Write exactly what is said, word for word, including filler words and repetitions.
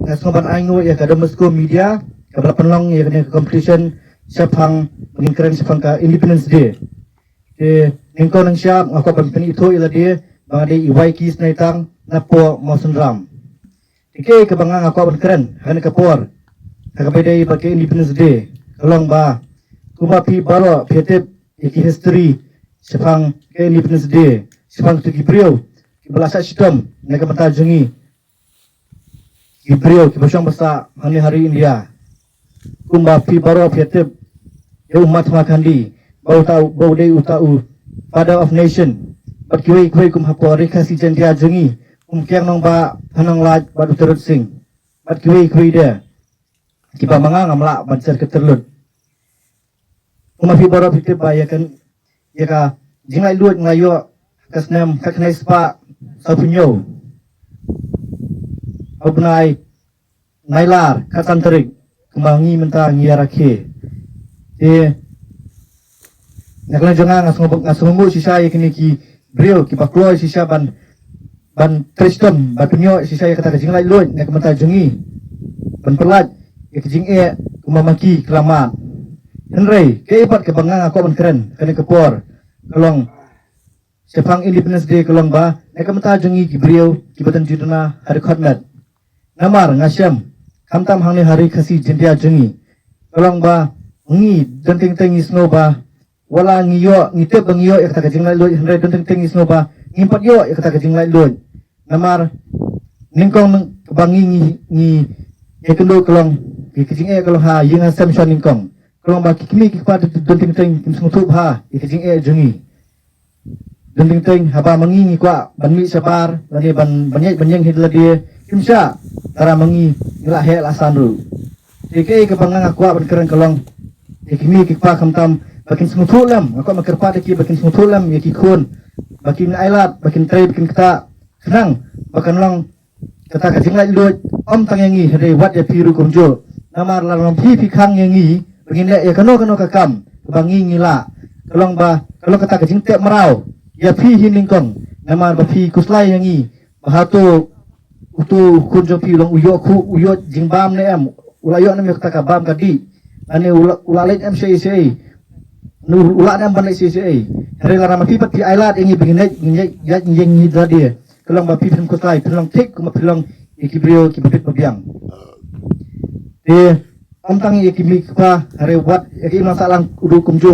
nga sngew ban ai nguh ïa ka Don Bosco Media kaba la pynlong ïa kane ka competition shaphang, ba ngin kren shaphang ka Independence Day. Te nyngkong nyngshap nga kwah ban pynithuh ïa lade ba nga dei i Waiki Sneitang na poh Mawsynram. Te kaei kaba nga nga kwah ban kren ha kane ka por ha kaba dei bad ka Independence Day ka long ba kumba phi baroh phi tip ïa ki history shaphang ka Independence Day, shaphang kito ki briew kiba la shah shitom na ka bynta jong ngi, ki briew kiba shong ba sah hangne ha ri India. Kumba phi baroh phi tip ïa u Mahatma Gandhi ba uta u, ba u dei uta u father of nation. Bad kiwei kiwei kum hapoh ri Khasi Jaintia jong ngi, kum Kiang Nangbah, Phan Nonglait bad u Tirot Sing. Bad kiwei kiwei de kiba ma nga ngam lah ban shet kyrteng lut. Kumba phi baroh phi tip ba ïa ka, ïa ka jinglaitluid nga la ïoh ka snem khatkhyndai spah sawphew hynñiew ha u bnai Nailar, khatsan tarik, kumba ngi mynta ngi ïa rakhe. Te na ka liang jong nga nga sngew, nga sngewnguh shisha ïa kine ki briew kiba kloi shisha ban, ban trei shitom, ban pynïoh shisha ïa kata ka jinglaitluid na ka bynta jong ngi, ban pyllait ïa ka jingeh kumba ma ki khlamat. Hynrei kaei pat kaba nga nga kwah ban kren ha kane ka por ka long shaphang Independence Day ka long ba na ka bynta jong ngi ki briew kiba don jingduna ha dkhot met. Namar nga shem khamtam hangne ha ri Khasi Jaintia jong ngi ka long ba ngi don teng teng ngi sngew ba wat la ngi ïoh, ngi tip ba ngi ïoh ïa kata ka jinglaitluid, hynrei don teng teng ngi sngew ba ngim pat ïoh ïa kata ka jinglaitluid. Namar nyngkong nang ba ngi, ngi, ngi ïakynduh ka long, ïa ka jingeh ka long ha ïing ha sem shwa nyngkong. Ka long ba ki kmie ki kpa don teng teng kim sngewthuh bha ïa ka jingeh jong ngi. Don teng teng haba ma ngi ngi kwah ban mih shabar lane ban, ban ïaid ban ïeng hi da lade, kim shah, lada ma ngi ngi la heh la san ruh. Te kaei kaba nga nga kwah ban kren ka long ïa ki kmie ki kpa khamtam ba kin sngewthuh lem, nga kwah ban kyrpad ïa ki ba kin sngewthuh lem ïa ki khun, ba kin ailad, ba kin trei, ba kin ktah, khnang ba kan long kata ka jinglaitluid ym tang ïa ngi hynrei wat ïa phi ruh kumjuh. Namar lada ma phi phi khang ïa ngi ba ngin leh ïa kano kano ka kam kaba ngi ngi lah, ka long ba ka long kata ka jingtep mraw ïa phi hi nyngkong. Namar ba phi khuslai ïa ngi ba hato uto u khun jong phi u long u ïoh khuh, u ïoh jingbam ne em, u la ïoh ne em ïa kata ka bam ka dih, lane u la, u la leit ne em shaei shaei, u la ne em ban leit shaei shaei. Hynrei lada ma phi pat phi ailad ïa ngi ba ngin leit, ngin leit, ngin leit, ngin leit da lade, ka long ba phi phin khuslai, phin long thik kumba phi long ïa ki briew kiba bit ba biang. Te ym tang ïa ki kmie ki kpa hynrei wat ïa ki imlang sahlang ruh kumjuh.